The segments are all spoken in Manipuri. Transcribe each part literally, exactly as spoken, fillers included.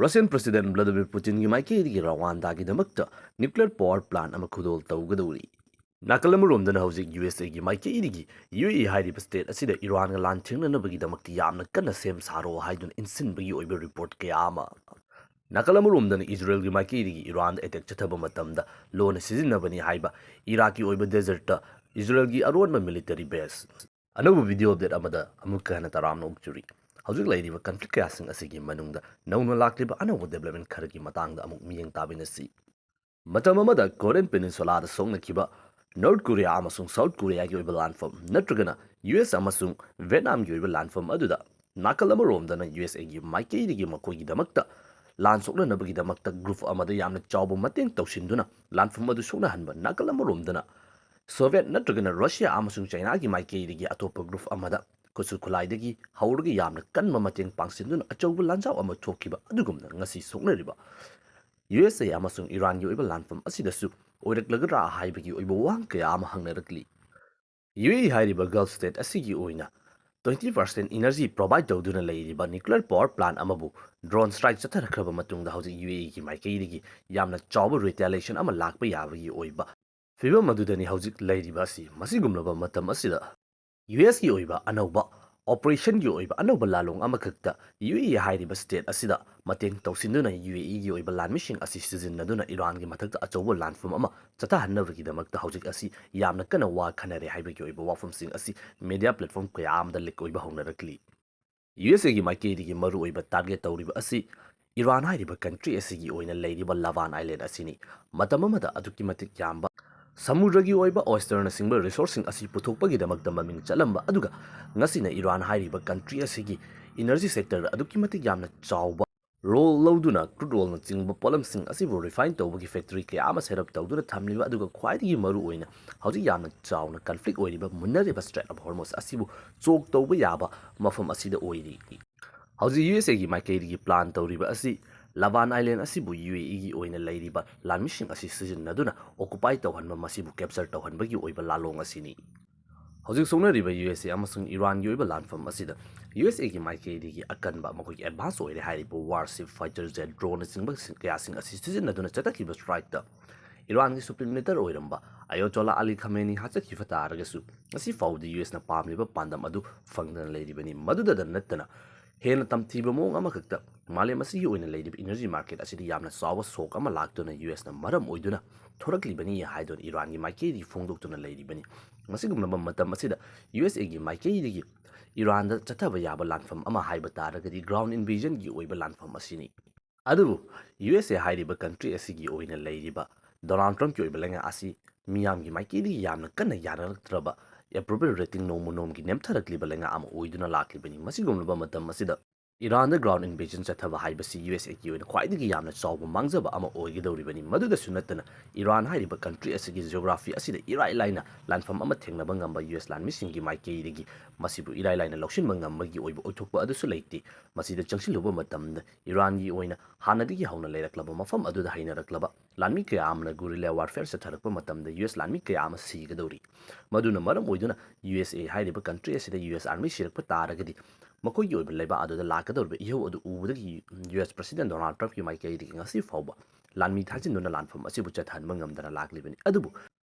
Russian President Vladimir Putinꯒꯤ ꯃꯥꯏꯀꯩꯗꯒꯤ ꯔꯋꯥꯟꯗꯥꯒꯤꯗꯃꯛꯇ nuclear power plant ꯑꯃ ꯈꯨꯗꯣꯜ ꯇꯧꯒꯗꯧꯔꯤ꯫ ꯅꯥꯀꯜ ꯑꯃꯔꯣꯝꯗꯅ ꯍꯧꯖꯤꯛ ꯌꯨ ꯑꯦꯁ ꯑꯦꯒꯤ ꯃꯥꯏꯀꯩꯗꯒꯤ ꯌꯨ ꯑꯦ ꯏ ꯍꯥꯏꯔꯤꯕ state ꯑꯁꯤꯗ ꯏꯔꯥꯟꯒ ꯂꯥꯟ ꯊꯦꯡꯅꯅꯕꯒꯤꯗꯃꯛꯇ ꯌꯥꯝꯅ ꯀꯟꯅ ꯁꯦꯝ ꯁꯥꯔꯣ ꯍꯥꯏꯗꯨꯅ ꯏꯟꯁꯤꯟꯕꯒꯤ ꯑꯣꯏꯕ report ꯀꯌꯥ ꯑꯃ꯫ ꯅꯥꯀꯜ ꯑꯃꯔꯣꯝꯗꯅ ꯏꯖꯔꯦꯜꯒꯤ ꯃꯥꯏꯀꯩꯗꯒꯤ ꯏꯔꯥꯟꯗ attack ꯆꯠꯊꯕ ꯃꯇꯝꯗ ꯂꯣꯟꯅ ꯁꯤꯖꯤꯟꯅꯕꯅꯤ ꯍꯥꯏꯕ ꯏꯔꯥꯛꯀꯤ ꯑꯣꯏꯕ desertꯇ ꯏꯖꯔꯦꯜꯒꯤ ꯑꯔꯣꯟꯕ military base꯫ ꯑꯅꯧꯕ video update ꯑꯃꯗ ꯑꯃꯨꯛꯀ ꯍꯟꯅ ꯇꯔꯥꯝꯅ ꯑꯣꯛꯆꯔꯤ꯫ ꯍꯧꯖꯤꯛ ꯂꯩꯔꯤꯕ conflict ꯀꯌꯥꯁꯤꯡ ꯑꯁꯤꯒꯤ ꯃꯅꯨꯡꯗ ꯅꯧꯅ ꯂꯥꯛꯂꯤꯕ ꯑꯅꯧꯕ development ꯈꯔꯒꯤ ꯃꯇꯥꯡꯗ ꯑꯃꯨꯛ ꯃꯤꯠꯌꯦꯡ ꯇꯥꯃꯤꯟꯅꯁꯤ꯫ ꯃꯇꯝ ꯑꯃꯗ Korean Peninsulaꯗ ꯁꯣꯛꯅꯈꯤꯕ North Korea ꯑꯃꯁꯨꯡ South Koreaꯒꯤ ꯑꯣꯏꯕ ꯂꯥꯟꯐꯝ ꯅꯠꯇ꯭ꯔꯒꯅ ꯌꯨ ꯑꯦꯁ ꯑꯃꯁꯨꯡ ꯚꯤꯌꯦꯠꯅꯥꯝꯒꯤ ꯑꯣꯏꯕ ꯂꯥꯟꯐꯝ ꯑꯗꯨꯗ ꯅꯥꯀꯜ ꯑꯃꯔꯣꯝꯗꯅ ꯌꯨ ꯑꯦꯁ ꯑꯦꯒꯤ ꯃꯥꯏꯀꯩꯗꯒꯤ ꯃꯈꯣꯏꯒꯤꯗꯃꯛꯇ ꯂꯥꯟ ꯁꯣꯛꯅꯅꯕꯒꯤꯗꯃꯛꯇ group ꯑꯃꯗ ꯌꯥꯝꯅ ꯆꯥꯎꯕ ꯃꯇꯦꯡ ꯇꯧꯁꯤꯟꯗꯨꯅ ꯂꯥꯟꯐꯝ ꯑꯗꯨ ꯁꯣꯛꯅꯍꯟꯕ, ꯅꯥꯀꯜ ꯑꯃꯔꯣꯝꯗꯅ Soviet ꯅꯠꯇ꯭ꯔꯒꯅ Russia ꯑꯃꯁꯨꯡ Chinaꯒꯤ ꯃꯥꯏꯀꯩꯗꯒꯤ ꯑꯇꯣꯞꯄ group ꯑꯃꯗ ꯈꯨꯠꯁꯨ ꯈꯨꯠꯂꯥꯏꯗꯒꯤ ꯍꯧꯔꯒ ꯌꯥꯝꯅ ꯀꯟꯕ ꯃꯇꯦꯡ ꯄꯥꯡꯁꯤꯟꯗꯨꯅ ꯑꯆꯧꯕ ꯂꯥꯟꯖꯥꯎ ꯑꯃ ꯊꯣꯛꯈꯤꯕ ꯑꯗꯨꯒꯨꯝꯅ ꯉꯁꯤ ꯁꯣꯛꯅꯔꯤꯕ ꯌꯨ ꯑꯦꯁ ꯑꯦ ꯑꯃꯁꯨꯡ ꯏꯔꯥꯟꯒꯤ ꯑꯣꯏꯕ ꯂꯥꯟꯐꯝ ꯑꯁꯤꯗꯁꯨ ꯑꯣꯏꯔꯛꯂꯒꯗ꯭ꯔꯥ ꯍꯥꯏꯕꯒꯤ ꯑꯣꯏꯕ ꯋꯥꯍꯪ ꯀꯌꯥ ꯑꯃ ꯍꯪꯅꯔꯛꯂꯤ꯫ ꯌꯨ ꯑꯦ ꯏ ꯍꯥꯏꯔꯤꯕ Gulf state ꯑꯁꯤꯒꯤ ꯑꯣꯏꯅ twenty percent energy provide ꯇꯧꯗꯨꯅ ꯂꯩꯔꯤꯕ nuclear power plant ꯑꯃꯕꯨ drone strike ꯆꯠꯊꯔꯛꯈ꯭ꯔꯕ ꯃꯇꯨꯡꯗ ꯍꯧꯖꯤꯛ ꯌꯨ ꯑꯦ ꯏꯒꯤ ꯃꯥꯏꯀꯩꯗꯒꯤ ꯌꯥꯝꯅ ꯆꯥꯎꯕ retaliation ꯑꯃ ꯂꯥꯛꯄ ꯌꯥꯕꯒꯤ ꯑꯣꯏꯕ ꯐꯤꯕꯝ ꯑꯗꯨꯗꯅꯤ ꯍꯧꯖꯤꯛ ꯂꯩꯔꯤꯕ ꯑꯁꯤ꯫ ꯃꯁꯤꯒꯨꯝꯂꯕ ꯃꯇꯝ ꯑꯁꯤꯗ ꯌꯨ ꯑꯦꯁꯀꯤ ꯑꯣꯏꯕ ꯑꯅꯧꯕ operationꯒꯤ ꯑꯣꯏꯕ ꯑꯅꯧꯕ ꯂꯥꯂꯣꯡ ꯑꯃꯈꯛꯇ ꯌꯨ ꯑꯦ ꯏ ꯍꯥꯏꯔꯤꯕ state ꯑꯁꯤꯗ ꯃꯇꯦꯡ ꯇꯧꯁꯤꯟꯗꯨꯅ ꯌꯨ ꯑꯦ ꯏꯒꯤ ꯑꯣꯏꯕ ꯂꯥꯟꯃꯤꯁꯤꯡ ꯑꯁꯤ ꯁꯤꯖꯤꯟꯅꯗꯨꯅ ꯏꯔꯥꯟꯒꯤ ꯃꯊꯛꯇ ꯑꯆꯧꯕ ꯂꯥꯟꯐꯝ ꯑꯃ ꯆꯠꯊꯍꯟꯅꯕꯒꯤꯗꯃꯛꯇ ꯍꯧꯖꯤꯛ ꯑꯁꯤ ꯌꯥꯝꯅ ꯀꯟꯅ ꯋꯥ ꯈꯟꯅꯔꯦ ꯍꯥꯏꯕꯒꯤ ꯑꯣꯏꯕ ꯋꯥꯐꯝꯁꯤꯡ ꯑꯁꯤ media platform ꯀꯌꯥ ꯑꯃꯗ leak ꯑꯣꯏꯕ ꯍꯧꯅꯔꯛꯂꯤ꯫ ꯌꯨ ꯑꯦꯁ ꯑꯦꯒꯤ ꯃꯥꯏꯀꯩꯗꯒꯤ ꯃꯔꯨꯑꯣꯏꯕ target ꯇꯧꯔꯤꯕ ꯑꯁꯤ ꯏꯔꯥꯟ ꯍꯥꯏꯔꯤꯕ country ꯑꯁꯤꯒꯤ ꯑꯣꯏꯅ ꯂꯩꯔꯤꯕ ꯂꯕꯥꯟ island ꯑꯁꯤꯅꯤ꯫ ꯃꯇꯝ ꯑꯃꯗ ꯑꯗꯨꯛꯀꯤ ꯃꯇꯤꯛ ꯌꯥꯝꯕ ꯁꯃꯨꯗ꯭ꯔꯒꯤ ꯑꯣꯏꯕ oysterꯅꯆꯤꯡꯕ resourceꯁꯤꯡ ꯑꯁꯤ ꯄꯨꯊꯣꯛꯄꯒꯤꯗꯃꯛꯇ ꯃꯃꯤꯡ ꯆꯠꯂꯝꯕ ꯑꯗꯨꯒ ꯉꯁꯤꯅ ꯏꯔꯥꯟ ꯍꯥꯏꯔꯤꯕ country ꯑꯁꯤꯒꯤ energy sectorꯗ ꯑꯗꯨꯛꯀꯤ ꯃꯇꯤꯛ ꯌꯥꯝꯅ ꯆꯥꯎꯕ role ꯂꯧꯗꯨꯅ crude oilꯅꯆꯤꯡꯕ ꯄꯣꯠꯂꯝꯁꯤꯡ ꯑꯁꯤꯕꯨ refine ꯇꯧꯕꯒꯤ factory ꯀꯌꯥ ꯑꯃ set up ꯇꯧꯗꯨꯅ ꯊꯝꯂꯤꯕ ꯑꯗꯨꯒ ꯈ꯭ꯋꯥꯏꯗꯒꯤ ꯃꯔꯨꯑꯣꯏꯅ ꯍꯧꯖꯤꯛ ꯌꯥꯝꯅ ꯆꯥꯎꯅ conflict ꯑꯣꯏꯔꯤꯕ ꯃꯨꯟꯅꯔꯤꯕ Strait of Hormuz ꯑꯁꯤꯕꯨ choke ꯇꯧꯕ ꯌꯥꯕ ꯃꯐꯝ ꯑꯁꯤꯗ ꯑꯣꯏꯔꯤ꯫ ꯍꯧꯖꯤꯛ ꯌꯨ ꯑꯦꯁ ꯑꯦꯒꯤ ꯃꯥꯏꯀꯩꯗꯒꯤ plan ꯇꯧꯔꯤꯕ ꯑꯁꯤ ꯂꯕꯥꯟ island ꯑꯁꯤꯕꯨ ꯌꯨ ꯑꯦ ꯏꯒꯤ ꯑꯣꯏꯅ ꯂꯩꯔꯤꯕ ꯂꯥꯟꯃꯤꯁꯤꯡ ꯑꯁꯤ ꯁꯤꯖꯤꯟꯅꯗꯨꯅ occupy ꯇꯧꯍꯟꯕ, ꯃꯁꯤꯕꯨ capture ꯇꯧꯍꯟꯕꯒꯤ ꯑꯣꯏꯕ ꯂꯥꯂꯣꯡ ꯑꯁꯤꯅꯤ꯫ ꯍꯧꯖꯤꯛ ꯁꯣꯛꯅꯔꯤꯕ ꯌꯨ ꯑꯦꯁ ꯑꯦ ꯑꯃꯁꯨꯡ ꯏꯔꯥꯟꯒꯤ ꯑꯣꯏꯕ ꯂꯥꯟꯐꯝ ꯑꯁꯤꯗ ꯌꯨ ꯑꯦꯁ ꯑꯦꯒꯤ ꯃꯥꯏꯀꯩꯗꯒꯤ ꯑꯀꯟꯕ ꯃꯈꯣꯏꯒꯤ ꯑꯦꯗꯚꯥꯟꯁ ꯑꯣꯏꯔꯦ ꯍꯥꯏꯔꯤꯕ ꯋꯥꯔꯁꯤꯞ, ꯐꯥꯏꯇꯔ ꯖꯦꯠ, ꯗ꯭ꯔꯣꯟꯅꯆꯤꯡꯕ ꯀꯌꯥꯁꯤꯡ ꯑꯁꯤ ꯁꯤꯖꯤꯟꯅꯗꯨꯅ ꯆꯠꯊꯈꯤꯕ ꯁ꯭ꯇ꯭ꯔꯥꯏꯛꯇ ꯏꯔꯥꯟꯒꯤ ꯁꯨꯄ꯭ꯔꯤꯝ ꯂꯤꯗꯔ ꯑꯣꯏꯔꯝꯕ ꯑꯌꯣꯇꯣꯂꯥ ꯑꯂꯤ ꯈꯃꯦꯅꯤ ꯍꯥꯠꯆꯈꯤꯕ ꯇꯥꯔꯒꯁꯨ, ꯉꯁꯤ ꯐꯥꯎꯕꯗ ꯌꯨ ꯑꯦꯁꯅ ꯄꯥꯝꯂꯤꯕ ꯄꯥꯟꯗꯝ ꯑꯗꯨ ꯐꯪꯗꯅ ꯂꯩꯔꯤꯕꯅꯤ꯫ ꯃꯗꯨꯗꯇ ꯅꯠꯇꯅ ꯍꯦꯟꯅ ꯇꯝꯊꯤꯕ ꯃꯑꯣꯡ ꯑꯃꯈꯛꯇ ꯃꯥꯂꯦꯝ ꯑꯁꯤꯒꯤ ꯑꯣꯏꯅ ꯂꯩꯔꯤꯕ ꯏꯅꯔꯖꯤ ꯃꯥꯔꯀꯦꯠ ꯑꯁꯤꯗ ꯌꯥꯝꯅ ꯆꯥꯎꯕ ꯁꯣꯛ ꯑꯃ ꯂꯥꯛꯇꯨꯅ ꯌꯨ ꯑꯦꯁꯅ ꯃꯔꯝ ꯑꯣꯏꯗꯨꯅ ꯊꯣꯔꯛꯂꯤꯕꯅꯤ ꯍꯥꯏꯗꯨꯅ ꯏꯔꯥꯟꯒꯤ ꯃꯥꯏꯀꯩꯗꯒꯤ ꯐꯣꯡꯗꯣꯛꯇꯨꯅ ꯂꯩꯔꯤꯕꯅꯤ꯫ ꯃꯁꯤꯒꯨꯝꯂꯕ ꯃꯇꯝ ꯑꯁꯤꯗ ꯌꯨ ꯑꯦꯁ ꯑꯦꯒꯤ ꯃꯥꯏꯀꯩꯗꯒꯤ ꯏꯔꯥꯟꯗ ꯆꯠꯊꯕ ꯌꯥꯕ ꯂꯥꯟꯐꯝ ꯑꯃ ꯍꯥꯏꯕ ꯇꯥꯔꯒꯗꯤ ꯒ꯭ꯔꯥꯎꯟ ꯏꯟꯚꯦꯖꯟꯒꯤ ꯑꯣꯏꯕ ꯂꯥꯟꯐꯝ ꯑꯁꯤꯅꯤ꯫ ꯑꯗꯨꯕꯨ ꯌꯨ ꯑꯦꯁ ꯑꯦ ꯍꯥꯏꯔꯤꯕ ꯀꯟꯇ꯭ꯔꯤ ꯑꯁꯤꯒꯤ ꯑꯣꯏꯅ ꯂꯩꯔꯤꯕ ꯗꯣꯅꯥꯜꯗ ꯇ꯭ꯔꯝꯞꯀꯤ ꯑꯣꯏꯕ ꯂꯩꯉꯥꯛ ꯑꯁꯤ ꯃꯤꯌꯥꯝꯒꯤ ꯃꯥꯏꯀꯩꯗꯒꯤ ꯌꯥꯝꯅ ꯀꯟꯅ ꯌꯥꯅꯔꯛꯇ꯭ꯔꯕ, ꯑꯦꯄ꯭ꯔꯨꯕꯦꯜ ꯔꯦꯇꯤꯡ ꯅꯣꯡꯃ ꯅꯣꯡꯃꯒꯤ ꯅꯦꯝꯊꯔꯛꯂꯤꯕ ꯂꯩꯉꯥꯛ ꯑꯃ ꯑꯣꯏꯗꯨꯅ ꯂꯥꯛꯂꯤꯕꯅꯤ꯫ ꯃꯁꯤꯒꯨꯝꯂꯕ ꯃꯇꯝ ꯑꯁꯤꯗ ꯏꯔꯥꯟꯗ ꯒ꯭ꯔꯥꯎꯟ ꯏꯟꯚꯦꯖꯟ ꯆꯠꯊꯕ ꯍꯥꯏꯕꯁꯤ ꯌꯨ ꯑꯦꯁ ꯑꯦꯒꯤ ꯑꯣꯏꯅ ꯈ꯭ꯋꯥꯏꯗꯒꯤ ꯌꯥꯝꯅ ꯆꯥꯎꯕ ꯃꯥꯡꯖꯕ ꯑꯃ ꯑꯣꯏꯒꯗꯧꯔꯤꯕꯅꯤ꯫ ꯃꯗꯨꯗꯁꯨ ꯅꯠꯇꯅ ꯏꯔꯥꯟ ꯍꯥꯏꯔꯤꯕ ꯀꯟꯇ꯭ꯔꯤ ꯑꯁꯤꯒꯤ ꯖꯤꯑꯣꯒ꯭ꯔꯥꯐꯤ ꯑꯁꯤꯗ ꯏꯔꯥꯏ ꯂꯥꯏꯅ ꯂꯥꯟꯐꯝ ꯑꯃ ꯊꯦꯡꯅꯕ ꯉꯝꯕ ꯌꯨ ꯑꯦꯁ ꯂꯥꯟꯃꯤꯁꯤꯡꯒꯤ ꯃꯥꯏꯀꯩꯗꯒꯤ ꯃꯁꯤꯕꯨ ꯏꯔꯥꯏ ꯂꯥꯏꯅ ꯂꯧꯁꯤꯟꯕ ꯉꯝꯕꯒꯤ ꯑꯣꯏꯕ ꯑꯣꯏꯊꯣꯛꯄ ꯑꯗꯨꯁꯨ ꯂꯩꯇꯦ꯫ ꯃꯁꯤꯗ ꯆꯪꯁꯤꯜꯂꯨꯕ ꯃꯇꯝꯗ ꯏꯔꯥꯟꯒꯤ ꯑꯣꯏꯅ ꯍꯥꯟꯅꯗꯒꯤ ꯍꯧꯅ ꯂꯩꯔꯛꯂꯕ ꯃꯐꯝ ꯑꯗꯨꯗ ꯍꯩꯅꯔꯛꯂꯕ ꯂꯥꯟꯃꯤ ꯀꯌꯥ ꯑꯃꯅ ꯒꯨꯔꯤꯂꯥ ꯋꯥꯔꯐꯦꯌꯔ ꯆꯠꯊꯔꯛꯄ ꯃꯇꯝꯗ ꯌꯨ ꯑꯦꯁ ꯂꯥꯟꯃꯤ ꯀꯌꯥ ꯑꯃ ꯁꯤꯒꯗꯧꯔꯤ꯫ ꯃꯗꯨꯅ ꯃꯔꯝ ꯑꯣꯏꯗꯨꯅ ꯌꯨ ꯑꯦꯁ ꯑꯦ ꯍꯥꯏꯔꯤꯕ ꯀꯟꯇ꯭ꯔꯤ ꯑꯁꯤꯗ ꯌꯨ ꯑꯦꯁ ꯑꯥꯔꯃꯤ ꯁꯤꯔꯛꯄ ꯇꯥꯔꯒꯗꯤ ꯃꯈꯣꯏꯒꯤ ꯑꯣꯏꯕ ꯂꯩꯕꯥꯛ ꯑꯗꯨꯗ ꯂꯥꯛꯀꯗꯧꯔꯤꯕ ꯏꯍꯧ ꯑꯗꯨ ꯎꯕꯗꯒꯤ ꯌꯨ ꯑꯦꯁ ꯄ꯭ꯔꯁꯤꯗꯦꯟ ꯗꯣꯅꯥꯜꯗ ꯇ꯭ꯔꯝꯞꯀꯤ ꯃꯥꯏꯀꯩꯗꯒꯤ ꯉꯁꯤ ꯐꯥꯎꯕ ꯂꯥꯟꯃꯤ ꯊꯥꯖꯤꯟꯗꯨꯅ ꯂꯥꯟꯐꯝ ꯑꯁꯤꯕꯨ ꯆꯠꯊꯍꯟꯕ ꯉꯝꯗꯅ ꯂꯥꯛꯂꯤꯕꯅꯤ꯫ ꯑꯗꯨꯕꯨ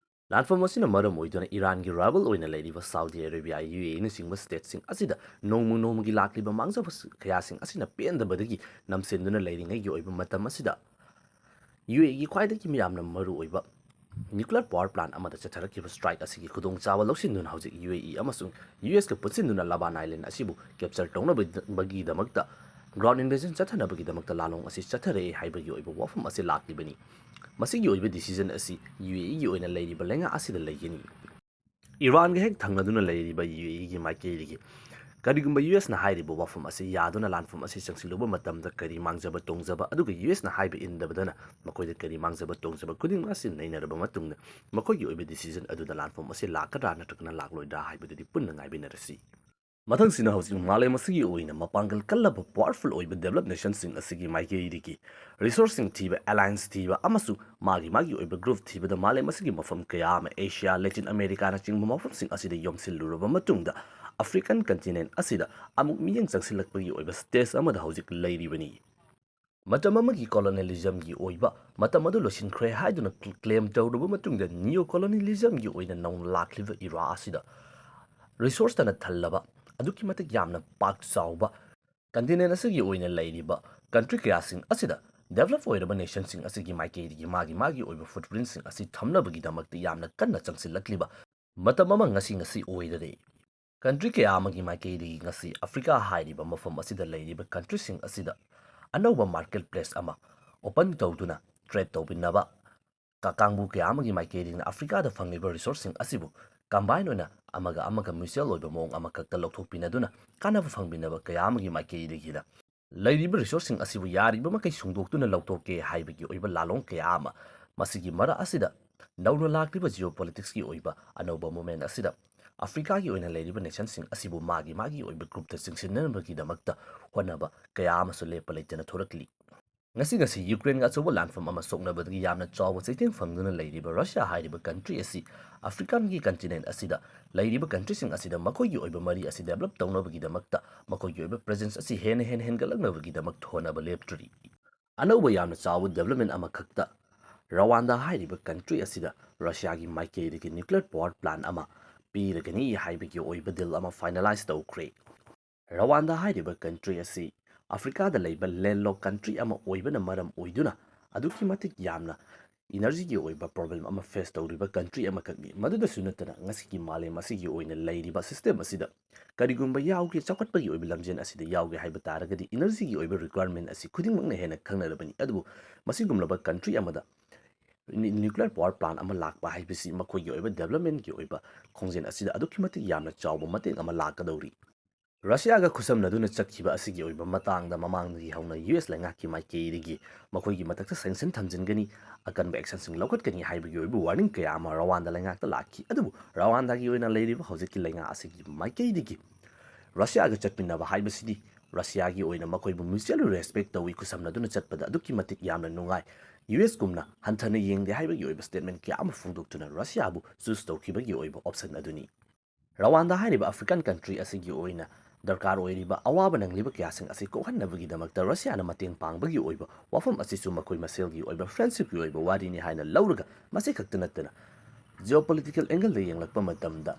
ꯂꯥꯟꯐꯝ ꯑꯁꯤꯅ ꯃꯔꯝ ꯑꯣꯏꯗꯨꯅ ꯏꯔꯥꯟꯒꯤ ꯔꯥꯏꯕꯜ ꯑꯣꯏꯅ ꯂꯩꯔꯤꯕ ꯁꯥꯎꯗꯤ ꯑꯔꯦꯕꯤꯌꯥ, ꯌꯨ ꯑꯦ ꯏꯅꯆꯤꯡꯕ ꯁ꯭ꯇꯦꯠꯁꯤꯡ ꯑꯁꯤꯗ ꯅꯣꯡꯃ ꯅꯣꯡꯃꯒꯤ ꯂꯥꯛꯂꯤꯕ ꯃꯥꯡꯖꯕ ꯀꯌꯥꯁꯤꯡ ꯑꯁꯤꯅ ꯄꯦꯟꯗꯕꯗꯒꯤ ꯅꯝꯁꯤꯟꯗꯨꯅ ꯂꯩꯔꯤꯉꯩꯒꯤ ꯑꯣꯏꯕ ꯃꯇꯝ ꯑꯁꯤꯗ ꯌꯨ ꯑꯦ ꯏꯒꯤ ꯈ꯭ꯋꯥꯏꯗꯒꯤ ꯃꯤꯌꯥꯝꯅ ꯃꯔꯨꯑꯣꯏꯕ ꯅ꯭ꯌꯨꯀ꯭ꯂꯤꯌꯔ ꯄꯥꯋꯔ ꯄ꯭ꯂꯥꯟꯠ ꯑꯃꯗ ꯆꯠꯊꯔꯛꯈꯤꯕ ꯁ꯭ꯇ꯭ꯔꯥꯏꯛ ꯑꯁꯤꯒꯤ ꯈꯨꯗꯣꯡꯆꯥꯕ ꯂꯧꯁꯤꯟꯗꯨꯅ ꯍꯧꯖꯤꯛ ꯌꯨ ꯑꯦ ꯏ ꯑꯃꯁꯨꯡ ꯌꯨ ꯑꯦꯁꯀ ꯄꯨꯟꯁꯤꯟꯗꯨꯅ ꯂꯕꯥꯟ ꯑꯥꯏꯂꯦꯟ ꯑꯁꯤꯕꯨ ꯀꯦꯞꯆꯔ ꯇꯧꯅꯕꯒꯤꯗꯃꯛꯇ ꯒ꯭ꯔꯥꯎꯟ ꯏꯟꯚꯦꯖꯟ ꯆꯠꯊꯅꯕꯒꯤꯗꯃꯛꯇ ꯂꯥꯂꯣꯡ ꯑꯁꯤ ꯆꯠꯊꯔꯛꯑꯦ ꯍꯥꯏꯕꯒꯤ ꯑꯣꯏꯕ ꯋꯥꯐꯝ ꯑꯁꯤ ꯂꯥꯛꯂꯤꯕꯅꯤ꯫ ꯃꯁꯤꯒꯤ ꯑꯣꯏꯕ ꯗꯤꯁꯤꯖꯟ ꯑꯁꯤ ꯌꯨ ꯑꯦ ꯏꯒꯤ ꯑꯣꯏꯅ ꯂꯩꯔꯤꯕ ꯂꯩꯉꯥꯛ ꯑꯁꯤꯗ ꯂꯩꯒꯅꯤ꯫ ꯏꯔꯥꯟꯒ ꯍꯦꯛ ꯊꯪꯅꯗꯨꯅ ꯂꯩꯔꯤꯕ ꯌꯨ ꯑꯦ ꯏꯒꯤ ꯃꯥꯏꯀꯩꯗꯒꯤ ꯀꯔꯤꯒꯨꯝꯕ ꯌꯨ ꯑꯦꯁꯅ ꯍꯥꯏꯔꯤꯕ ꯋꯥꯐꯝ ꯑꯁꯤ ꯌꯥꯗꯨꯅ ꯂꯥꯟꯐꯝ ꯑꯁꯤ ꯆꯪꯁꯤꯜꯂꯨꯕ ꯃꯇꯝꯗ ꯀꯔꯤ ꯃꯥꯡꯖꯕ ꯇꯣꯡꯖꯕ, ꯑꯗꯨꯒ ꯌꯨ ꯑꯦꯁꯅ ꯍꯥꯏꯕ ꯏꯟꯗꯕꯗꯅ ꯃꯈꯣꯏꯗ ꯀꯔꯤ ꯃꯥꯡꯖꯕ ꯇꯣꯡꯖꯕ ꯈꯨꯗꯤꯡꯃꯛ ꯑꯁꯤ ꯅꯩꯅꯔꯕ ꯃꯇꯨꯡꯗ ꯃꯈꯣꯏꯒꯤ ꯑꯣꯏꯕ ꯗꯤꯁꯤꯖꯟ ꯑꯗꯨꯗ ꯂꯥꯟꯐꯝ ꯑꯁꯤ ꯂꯥꯛꯀꯗ꯭ꯔꯥ ꯅꯠꯇ꯭ꯔꯒꯅ ꯂꯥꯛꯂꯣꯏꯗ꯭ꯔꯥ ꯍꯥꯏꯕꯗꯨꯗꯤ ꯄꯨꯟꯅ ꯉꯥꯏꯃꯤꯟꯅꯔꯁꯤ꯫ ꯃꯊꯪꯁꯤꯅ ꯍꯧꯖꯤꯛ ꯃꯥꯂꯦꯝ ꯑꯁꯤꯒꯤ ꯑꯣꯏꯅ ꯃꯄꯥꯡꯒꯜ ꯀꯜꯂꯕ powerful ꯑꯣꯏꯕ developed nationꯁꯤꯡ ꯑꯁꯤꯒꯤ ꯃꯥꯏꯀꯩꯗꯒꯤ resourceꯁꯤꯡ ꯊꯤꯕ, alliance ꯊꯤꯕ ꯑꯃꯁꯨꯡ ꯃꯥꯒꯤ ꯃꯥꯒꯤ ꯑꯣꯏꯕ group ꯊꯤꯕꯗ ꯃꯥꯂꯦꯝ ꯑꯁꯤꯒꯤ ꯃꯐꯝ ꯀꯌꯥ ꯑꯃ, Asia, Latin Americaꯅꯆꯤꯡꯕ ꯃꯐꯝꯁꯤꯡ ꯑꯁꯤꯗ ꯌꯣꯝꯁꯤꯜꯂꯨꯔꯕ ꯃꯇꯨꯡꯗ African continent ꯑꯁꯤꯗ ꯑꯃꯨꯛ ꯃꯤꯠꯌꯦꯡ ꯆꯪꯁꯤꯜꯂꯛꯄꯒꯤ ꯑꯣꯏꯕ stage ꯑꯃꯗ ꯍꯧꯖꯤꯛ ꯂꯩꯔꯤꯕꯅꯤ꯫ ꯃꯇꯝ ꯑꯃꯒꯤ colonialismꯒꯤ ꯑꯣꯏꯕ ꯃꯇꯝ ꯑꯗꯨ ꯂꯣꯏꯁꯤꯟꯈ꯭ꯔꯦ ꯍꯥꯏꯗꯨꯅ claim ꯇꯧꯔꯕ ꯃꯇꯨꯡꯗ neo colonialismꯒꯤ ꯑꯣꯏꯅ ꯅꯧꯅ ꯂꯥꯛꯂꯤꯕ era ꯑꯁꯤꯗ resourceꯇꯅ ꯊꯜꯂꯕ, ꯑꯗꯨꯛꯀꯤ ꯃꯇꯤꯛ ꯌꯥꯝꯅ ꯄꯥꯛ ꯆꯥꯎꯕ continent ꯑꯁꯤꯒꯤ ꯑꯣꯏꯅ ꯂꯩꯔꯤꯕ country ꯀꯌꯥꯁꯤꯡ ꯑꯁꯤꯗ develop ꯑꯣꯏꯔꯕ nationꯁꯤꯡ ꯑꯁꯤꯒꯤ ꯃꯥꯏꯀꯩꯗꯒꯤ ꯃꯥꯒꯤ ꯃꯥꯒꯤ ꯑꯣꯏꯕ footprintꯁꯤꯡ ꯑꯁꯤ ꯊꯝꯅꯕꯒꯤꯗꯃꯛꯇ ꯌꯥꯝꯅ ꯀꯟꯅ ꯆꯪꯁꯤꯜꯂꯛꯂꯤꯕ ꯃꯇꯝ ꯑꯃ ꯉꯁꯤ ꯉꯁꯤ ꯑꯣꯏꯔꯔꯦ꯫ Country ꯀꯌꯥ ꯑꯃꯒꯤ ꯃꯥꯏꯀꯩꯗꯒꯤ ꯉꯁꯤ Africa ꯍꯥꯏꯔꯤꯕ ꯃꯐꯝ ꯑꯁꯤꯗ ꯂꯩꯔꯤꯕ countryꯁꯤꯡ ꯑꯁꯤꯗ ꯑꯅꯧꯕ market place ꯑꯃ open ꯇꯧꯗꯨꯅ trade ꯇꯧꯕꯤꯅꯕ, ꯀꯥꯡꯕꯨ ꯀꯌꯥ ꯑꯃꯒꯤ ꯃꯥꯏꯀꯩꯗꯒꯤꯅ Africaꯗ ꯐꯪꯂꯤꯕ resourceꯁꯤꯡ ꯑꯁꯤꯕꯨ combine ꯑꯣꯏꯅ ꯑꯃꯒ ꯑꯃꯒ mutual ꯑꯣꯏꯕ ꯃꯑꯣꯡ ꯑꯃꯈꯛꯇ ꯂꯧꯊꯣꯛꯄꯤꯅꯗꯨꯅ ꯀꯥꯟꯅꯕ ꯐꯪꯕꯤꯅꯕ ꯀꯌꯥ ꯑꯃꯒꯤ ꯃꯥꯏꯀꯩꯗꯒꯤꯅ ꯂꯩꯔꯤꯕ resourceꯁꯤꯡ ꯑꯁꯤꯕꯨ ꯌꯥꯔꯤꯕ ꯃꯈꯩ ꯁꯨꯡꯗꯣꯛꯇꯨꯅ ꯂꯧꯊꯣꯛꯀꯦ ꯍꯥꯏꯕꯒꯤ ꯑꯣꯏꯕ ꯂꯥꯂꯣꯡ ꯀꯌꯥ ꯑꯃ ꯃꯁꯤꯒꯤ ꯃꯔꯛ ꯑꯁꯤꯗ ꯅꯧꯅ ꯂꯥꯛꯂꯤꯕ geopoliticsꯀꯤ ꯑꯣꯏꯕ ꯑꯅꯧꯕ movement ꯑꯁꯤꯗ Africaꯒꯤ ꯑꯣꯏꯅ ꯂꯩꯔꯤꯕ nationꯁꯤꯡ ꯑꯁꯤꯕꯨ ꯃꯥꯒꯤ ꯃꯥꯒꯤ ꯑꯣꯏꯕ groupꯇ ꯆꯤꯡꯁꯤꯟꯅꯕꯒꯤꯗꯃꯛꯇ ꯍꯣꯠꯅꯕ ꯀꯌꯥ ꯑꯃꯁꯨ ꯂꯦꯞꯄ ꯂꯩꯇꯅ ꯊꯣꯔꯛꯂꯤ꯫ ꯉꯁꯤ ꯉꯁꯤ Ukraineꯒ ꯑꯆꯧꯕ ꯂꯥꯟꯐꯝ ꯑꯃ ꯁꯣꯛꯅꯕꯗꯒꯤ ꯌꯥꯝꯅ ꯆꯥꯎꯕ ꯆꯩꯊꯦꯡ ꯐꯪꯗꯨꯅ ꯂꯩꯔꯤꯕ Russia ꯍꯥꯏꯔꯤꯕ country ꯑꯁꯤ Africanꯒꯤ continent ꯑꯁꯤꯗ ꯂꯩꯔꯤꯕ countryꯁꯤꯡ ꯑꯁꯤꯗ ꯃꯈꯣꯏꯒꯤ ꯑꯣꯏꯕ ꯃꯔꯤ ꯑꯁꯤ develop ꯇꯧꯅꯕꯒꯤꯗꯃꯛꯇ ꯃꯈꯣꯏꯒꯤ ꯑꯣꯏꯕ presence ꯑꯁꯤ ꯍꯦꯟꯅ ꯍꯦꯟꯅ ꯍꯦꯟꯒꯠꯂꯛꯅꯕꯒꯤꯗꯃꯛ ꯍꯣꯠꯅꯕ ꯂꯦꯞꯇ꯭ꯔꯤ꯫ ꯑꯅꯧꯕ ꯌꯥꯝꯅ ꯆꯥꯎꯕ development ꯑꯃꯈꯛꯇ Rwanda ꯍꯥꯏꯔꯤꯕ country ꯑꯁꯤꯗ Russiaꯒꯤ ꯃꯥꯏꯀꯩꯗꯒꯤ nuclear power plant ꯑꯃ ꯄꯤꯔꯒꯅꯤ ꯍꯥꯏꯕꯒꯤ ꯑꯣꯏꯕ deal ꯑꯃ finalize ꯇꯧꯈ꯭ꯔꯦ꯫ Rwanda ꯍꯥꯏꯔꯤꯕ country ꯑꯁꯤ Africaꯗ ꯂꯩꯕ landlocked country ꯑꯃ ꯑꯣꯏꯕꯅ ꯃꯔꯝ ꯑꯣꯏꯗꯨꯅ ꯑꯗꯨꯛꯀꯤ ꯃꯇꯤꯛ ꯌꯥꯝꯅ energyꯒꯤ ꯑꯣꯏꯕ problem ꯑꯃ face ꯇꯧꯔꯤꯕ country ꯑꯃꯈꯛꯅꯤ꯫ ꯃꯗꯨꯗꯁꯨ ꯅꯠꯇꯅ ꯉꯁꯤꯒꯤ ꯃꯥꯂꯦꯝ ꯑꯁꯤꯒꯤ ꯑꯣꯏꯅ ꯂꯩꯔꯤꯕ system ꯑꯁꯤꯗ ꯀꯔꯤꯒꯨꯝꯕ ꯌꯥꯎꯒꯦ, ꯆꯥꯎꯈꯠꯄꯒꯤ ꯑꯣꯏꯕ ꯂꯝꯖꯦꯜ ꯑꯁꯤꯗ ꯌꯥꯎꯒꯦ ꯍꯥꯏꯕ ꯇꯥꯔꯒꯗꯤ energyꯒꯤ ꯑꯣꯏꯕ requirement ꯑꯁꯤ ꯈꯨꯗꯤꯡꯃꯛꯅ ꯍꯦꯟꯅ ꯈꯪꯅꯔꯕꯅꯤ꯫ ꯑꯗꯨꯕꯨ ꯃꯁꯤꯒꯨꯝꯂꯕ country ꯑꯃꯗ nuclear power plant ꯑꯃ ꯂꯥꯛꯄ ꯍꯥꯏꯕꯁꯤ ꯃꯈꯣꯏꯒꯤ ꯑꯣꯏꯕ developmentꯀꯤ ꯑꯣꯏꯕ ꯈꯣꯡꯖꯦꯜ ꯑꯁꯤꯗ ꯑꯗꯨꯛꯀꯤ ꯃꯇꯤꯛ ꯌꯥꯝꯅ ꯆꯥꯎꯕ ꯃꯇꯦꯡ ꯑꯃ ꯂꯥꯛꯀꯗꯧꯔꯤ꯫ Russiaꯒ ꯈꯨꯠꯁꯝꯅꯗꯨꯅ ꯆꯠꯈꯤꯕ ꯑꯁꯤꯒꯤ ꯑꯣꯏꯕ ꯃꯇꯥꯡꯗ ꯃꯃꯥꯡꯗꯒꯤ ꯍꯧꯅ US ꯂꯩꯉꯥꯛꯀꯤ ꯃꯥꯏꯀꯩꯗꯒꯤ ꯃꯈꯣꯏꯒꯤ ꯃꯊꯛꯇ sanction ꯊꯝꯖꯤꯟꯒꯅꯤ, ꯑꯀꯟꯕ actionꯁꯤꯡ ꯂꯧꯈꯠꯀꯅꯤ ꯍꯥꯏꯕꯒꯤ ꯑꯣꯏꯕ warning ꯀꯌꯥ ꯑꯃ Rwanda ꯂꯩꯉꯥꯛꯇ ꯂꯥꯛꯈꯤ꯫ ꯑꯗꯨꯕꯨ Rwandaꯒꯤ ꯑꯣꯏꯅ ꯂꯩꯔꯤꯕ ꯍꯧꯖꯤꯛꯀꯤ ꯂꯩꯉꯥꯛ ꯑꯁꯤꯒꯤ ꯃꯥꯏꯀꯩꯗꯒꯤ ꯔꯁꯤꯌꯥꯒ ꯆꯠꯃꯤꯟꯅꯕ ꯍꯥꯏꯕꯁꯤꯗꯤ ꯔꯁꯤꯌꯥꯒꯤ ꯑꯣꯏꯅ ꯃꯈꯣꯏꯕꯨ mutually respect ꯇꯧꯏ, ꯈꯨꯠꯁꯝꯅꯗꯨꯅ ꯆꯠꯄꯗ ꯑꯗꯨꯛꯀꯤ ꯃꯇꯤꯛ ꯌꯥꯝꯅ ꯅꯨꯡꯉꯥꯏ, ꯌꯨ ꯑꯦꯁ ꯀꯨꯝꯅ ꯍꯟꯊꯅ ꯌꯦꯡꯗꯦ ꯍꯥꯏꯕꯒꯤ ꯑꯣꯏꯕ statement ꯀꯌꯥ ꯑꯃ ꯐꯣꯡꯗꯣꯛꯇꯨꯅ ꯔꯁꯤꯌꯥꯕꯨ choose ꯇꯧꯈꯤꯕꯒꯤ ꯑꯣꯏꯕ option ꯑꯗꯨꯅꯤ꯫ ꯔꯋꯥꯟꯗꯥ ꯍꯥꯏꯔꯤꯕ African country ꯑꯁꯤꯒꯤ ꯑꯣꯏꯅ ꯗꯔꯀꯥꯔ ꯑꯣꯏꯔꯤꯕ ꯑꯋꯥꯕ ꯅꯪꯂꯤꯕ ꯀꯌꯥꯁꯤꯡ ꯑꯁꯤ ꯀꯣꯛꯍꯟꯅꯕꯒꯤꯗꯃꯛꯇ ꯔꯁꯤꯌꯥꯅ ꯃꯇꯦꯡ ꯄꯥꯡꯕꯒꯤ ꯑꯣꯏꯕ ꯋꯥꯐꯝ ꯑꯁꯤꯁꯨ ꯃꯈꯣꯏ ꯃꯁꯦꯜꯒꯤ ꯑꯣꯏꯕ friendshipꯀꯤ ꯑꯣꯏꯕ ꯋꯥꯔꯤꯅꯤ ꯍꯥꯏꯅ ꯂꯧꯔꯒ, ꯃꯁꯤ ꯈꯛꯇ ꯅꯠꯇꯅ geopolitical angleꯗ ꯌꯦꯡꯂꯛꯄ ꯃꯇꯝꯗ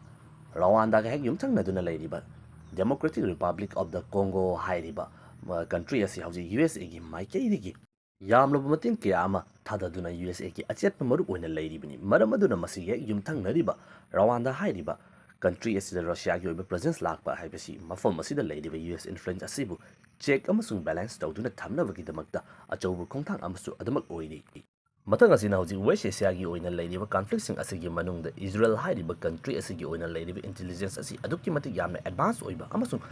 ꯔꯋꯥꯟꯗꯥꯒ ꯍꯦꯛ ꯌꯨꯝꯊꯪꯅꯗꯨꯅ ꯂꯩꯔꯤꯕ Democratic Republic of the Congo ꯍꯥꯏꯔꯤꯕ, ꯑ, country ꯑꯁꯤ ꯍꯧꯖꯤꯛ ꯌꯨ ꯑꯦꯁ ꯑꯦꯒꯤ ꯃꯥꯏꯀꯩꯗꯒꯤ ꯌꯥꯝꯂꯕ ꯃꯇꯦꯡ ꯀꯌꯥ ꯑꯃ ꯊꯥꯗꯗꯨꯅ ꯌꯨ ꯑꯦꯁ ꯑꯦꯒꯤ ꯑꯆꯦꯠꯄ ꯃꯔꯨꯞ ꯑꯣꯏꯅ ꯂꯩꯔꯤꯕꯅꯤ꯫ ꯃꯔꯝ ꯑꯗꯨꯅ ꯃꯁꯤꯒꯤ ꯍꯦꯛ ꯌꯨꯝꯊꯪꯅꯔꯤꯕ ꯔꯋꯥꯟꯗꯥ ꯍꯥꯏꯔꯤꯕ country ꯑꯁꯤꯗ ꯔꯁꯤꯌꯥꯒꯤ ꯑꯣꯏꯕ presence ꯂꯥꯛꯄ ꯍꯥꯏꯕꯁꯤ ꯃꯐꯝ ꯑꯁꯤꯗ ꯂꯩꯔꯤꯕ ꯌꯨ ꯑꯦꯁ influence ꯑꯁꯤꯕꯨ check ꯑꯃꯁꯨꯡ balance ꯇꯧꯗꯨꯅ ꯊꯝꯅꯕꯒꯤꯗꯃꯛꯇ ꯑꯆꯧꯕ ꯈꯣꯡꯊꯥꯡ ꯑꯃꯁꯨ ꯑꯗꯨꯃꯛ ꯑꯣꯏꯔꯤ꯫ ꯃꯊꯪ ꯑꯁꯤꯅ ꯍꯧꯖꯤꯛ West Asiaꯒꯤ ꯑꯣꯏꯅ ꯂꯩꯔꯤꯕ conflictꯁꯤꯡ ꯑꯁꯤꯒꯤ ꯃꯅꯨꯡꯗ ꯏꯖꯔꯦꯜ ꯍꯥꯏꯔꯤꯕ country ꯑꯁꯤꯒꯤ ꯑꯣꯏꯅ ꯂꯩꯔꯤꯕ intelligence ꯑꯁꯤ ꯑꯗꯨꯛꯀꯤ ꯃꯇꯤꯛ ꯌꯥꯝꯅ advance ꯑꯣꯏꯕ ꯑꯃꯁꯨꯡ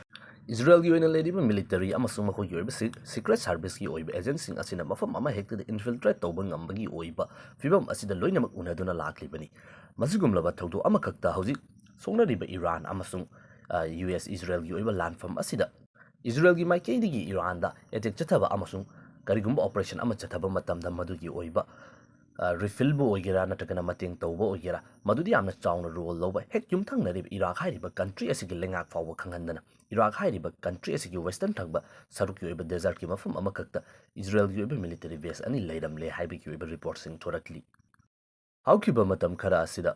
ꯏꯖꯔꯦꯜꯒꯤ ꯑꯣꯏꯅ ꯂꯩꯔꯤꯕ military ꯑꯃꯁꯨꯡ ꯃꯈꯣꯏꯒꯤ ꯑꯣꯏꯕ se-, secret serviceꯀꯤ ꯑꯣꯏꯕ agentꯁꯤꯡ ꯑꯁꯤꯅ ꯃꯐꯝ ꯑꯃ ꯍꯦꯛꯇꯗ infiltrate ꯇꯧꯕ ꯉꯝꯕꯒꯤ ꯑꯣꯏꯕ ꯐꯤꯕꯝ ꯑꯁꯤꯗ ꯂꯣꯏꯅꯃꯛ ꯎꯅꯗꯨꯅ ꯂꯥꯛꯂꯤꯕꯅꯤ꯫ ꯃꯁꯤꯒꯨꯝꯂꯕ ꯊꯧꯗꯣꯛ ꯑꯃꯈꯛꯇ ꯍꯧꯖꯤꯛ ꯁꯣꯛꯅꯔꯤꯕ ꯏꯔꯥꯟ ꯑꯃꯁꯨꯡ, ꯑ, ꯌꯨ ꯑꯦꯁ ꯏꯖꯔꯦꯜꯒꯤ ꯑꯣꯏꯕ ꯂꯥꯟꯐꯝ ꯑꯁꯤꯗ ꯏꯖꯔꯦꯜꯒꯤ ꯃꯥꯏꯀꯩꯗꯒꯤ ꯏꯔꯥꯟꯗ attack ꯆꯠꯊꯕ ꯑꯃꯁꯨꯡ ꯀꯔꯤꯒꯨꯝꯕ operation ꯑꯃ ꯆꯠꯊꯕ ꯃꯇꯝꯗ ꯃꯗꯨꯒꯤ ꯑꯣꯏꯕ, ꯑ, refill ꯕꯨ ꯑꯣꯏꯒꯦꯔꯥ ꯅꯠꯇ꯭ꯔꯒꯅ ꯃꯇꯦꯡ ꯇꯧꯕ ꯑꯣꯏꯒꯦꯔꯥ, ꯃꯗꯨꯗ ꯌꯥꯝꯅ ꯆꯥꯎꯅ role ꯂꯧꯕ ꯍꯦꯛ ꯌꯨꯝꯊꯪꯅꯔꯤꯕ ꯏꯔꯥꯛ ꯍꯥꯏꯔꯤꯕ country ꯑꯁꯤꯒꯤ ꯂꯩꯉꯥꯛ ꯐꯥꯎꯕ ꯈꯪꯍꯟꯗꯅ ꯏꯔꯥꯛ ꯍꯥꯏꯔꯤꯕ country ꯑꯁꯤꯒꯤ western ꯊꯪꯕ ꯁꯔꯨꯛꯀꯤ ꯑꯣꯏꯕ desertꯀꯤ ꯃꯐꯝ ꯑꯃꯈꯛꯇ ꯏꯖꯔꯦꯜꯒꯤ ꯑꯣꯏꯕ military base ꯑꯅꯤ ꯂꯩꯔꯝꯂꯦ ꯍꯥꯏꯕꯒꯤ ꯑꯣꯏꯕ reportꯁꯤꯡ ꯊꯣꯔꯛꯂꯤ꯫ ꯍꯧꯈꯤꯕ ꯃꯇꯝ ꯈꯔ ꯑꯁꯤꯗ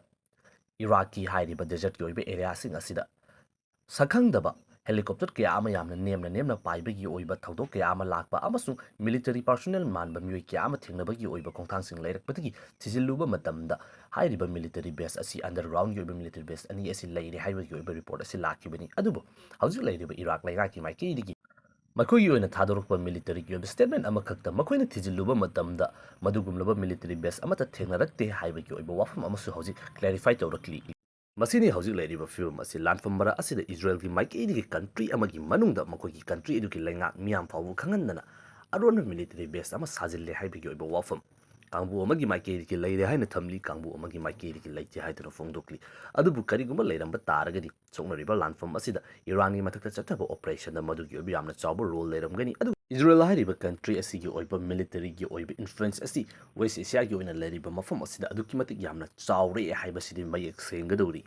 ꯏꯔꯥꯛꯀꯤ ꯍꯥꯏꯔꯤꯕ desertꯀꯤ ꯑꯣꯏꯕ areaꯁꯤꯡ ꯑꯁꯤꯗ ꯁꯛꯈꯪꯗꯕ helicopter ꯀꯌꯥ ꯑꯃ ꯌꯥꯝꯅ ꯅꯦꯝꯅ ꯅꯦꯝꯅ ꯄꯥꯏꯕꯒꯤ ꯑꯣꯏꯕ ꯊꯧꯗꯣꯛ ꯀꯌꯥ ꯑꯃ ꯂꯥꯛꯄ ꯑꯃꯁꯨꯡ military personnel ꯃꯥꯟꯕ ꯃꯤꯑꯣꯏ ꯀꯌꯥ ꯑꯃ ꯊꯦꯡꯅꯕꯒꯤ ꯑꯣꯏꯕ ꯈꯣꯡꯊꯥꯡꯁꯤꯡ ꯂꯩꯔꯛꯄꯗꯒꯤ ꯊꯤꯖꯤꯜꯂꯨꯕ ꯃꯇꯝꯗ ꯍꯥꯏꯔꯤꯕ military base ꯑꯁꯤ undergroundꯒꯤ ꯑꯣꯏꯕ military base ꯑꯅꯤ ꯑꯁꯤ ꯂꯩꯔꯦ ꯍꯥꯏꯕꯒꯤ ꯑꯣꯏꯕ report ꯑꯁꯤ ꯂꯥꯛꯈꯤꯕꯅꯤ꯫ ꯑꯗꯨꯕꯨ ꯍꯧꯖꯤꯛ ꯂꯩꯔꯤꯕ ꯏꯔꯥꯛ ꯂꯩꯉꯥꯛꯀꯤ ꯃꯥꯏꯀꯩꯗꯒꯤ ꯃꯈꯣꯏꯒꯤ ꯑꯣꯏꯅ ꯊꯥꯗꯣꯔꯛꯄ militaryꯒꯤ ꯑꯣꯏꯕ statement ꯑꯃꯈꯛꯇ ꯃꯈꯣꯏꯅ ꯊꯤꯖꯤꯜꯂꯨꯕ ꯃꯇꯝꯗ ꯃꯗꯨꯒꯨꯝꯂꯕ military base ꯑꯃꯠꯇ ꯊꯦꯡꯅꯔꯛꯇꯦ ꯍꯥꯏꯕꯒꯤ ꯑꯣꯏꯕ ꯋꯥꯐꯝ ꯑꯃꯁꯨ ꯍꯧꯖꯤꯛ clarify ꯇꯧꯔꯛꯂꯤ꯫ ꯃꯁꯤꯅꯤ ꯍꯧꯖꯤꯛ ꯂꯩꯔꯤꯕ ꯐꯤꯕꯝ ꯑꯁꯤ꯫ ꯂꯥꯟꯐꯝ ꯃꯔꯛ ꯑꯁꯤꯗ ꯏꯖꯔꯦꯜꯒꯤ ꯃꯥꯏꯀꯩꯗꯒꯤ country ꯑꯃꯒꯤ ꯃꯅꯨꯡꯗ ꯃꯈꯣꯏꯒꯤ country ꯑꯗꯨꯒꯤ ꯂꯩꯉꯥꯛ ꯃꯤꯌꯥꯝ ꯐꯥꯎꯕ ꯈꯪꯍꯟꯗꯅ ꯑꯔꯣꯟꯕ military base ꯑꯃ ꯁꯥꯖꯤꯜꯂꯦ ꯍꯥꯏꯕꯒꯤ ꯑꯣꯏꯕ ꯋꯥꯐꯝ꯫ ꯀꯥꯡꯕꯨ ꯑꯃꯒꯤ ꯃꯥꯏꯀꯩꯗꯒꯤ ꯂꯩꯔꯦ ꯍꯥꯏꯅ ꯊꯝꯂꯤ, ꯀꯥꯡꯕꯨ ꯑꯃꯒꯤ ꯃꯥꯏꯀꯩꯗꯒꯤ ꯂꯩꯇꯦ ꯍꯥꯏꯗꯨꯅ ꯐꯣꯡꯗꯣꯛꯂꯤ꯫ ꯑꯗꯨꯕꯨ ꯀꯔꯤꯒꯨꯝꯕ ꯂꯩꯔꯝꯕ ꯇꯥꯔꯒꯗꯤ ꯁꯣꯛꯅꯔꯤꯕ ꯂꯥꯟꯐꯝ ꯑꯁꯤꯗ ꯏꯔꯥꯟꯒꯤ ꯃꯊꯛꯇ ꯆꯠꯊꯕ operation ꯗ ꯃꯗꯨꯒꯤ ꯑꯣꯏꯕ ꯌꯥꯝꯅ ꯆꯥꯎꯕ role ꯂꯩꯔꯝꯒꯅꯤ꯫ ꯑꯗꯨꯕꯨ ꯏꯖꯔꯦꯜ ꯍꯥꯏꯔꯤꯕ country ꯑꯁꯤꯒꯤ ꯑꯣꯏꯕ military ꯒꯤ ꯑꯣꯏꯕ influence ꯑꯁꯤ West Asia ꯒꯤ ꯑꯣꯏꯅ ꯂꯩꯔꯤꯕ ꯃꯐꯝ ꯑꯁꯤꯗ ꯑꯗꯨꯛꯀꯤ ꯃꯇꯤꯛ ꯌꯥꯝꯅ ꯆꯥꯎꯔꯦ ꯍꯥꯏꯕꯁꯤꯗꯤ ꯃꯌꯦꯛ ꯁꯦꯡꯒꯗꯧꯔꯤ꯫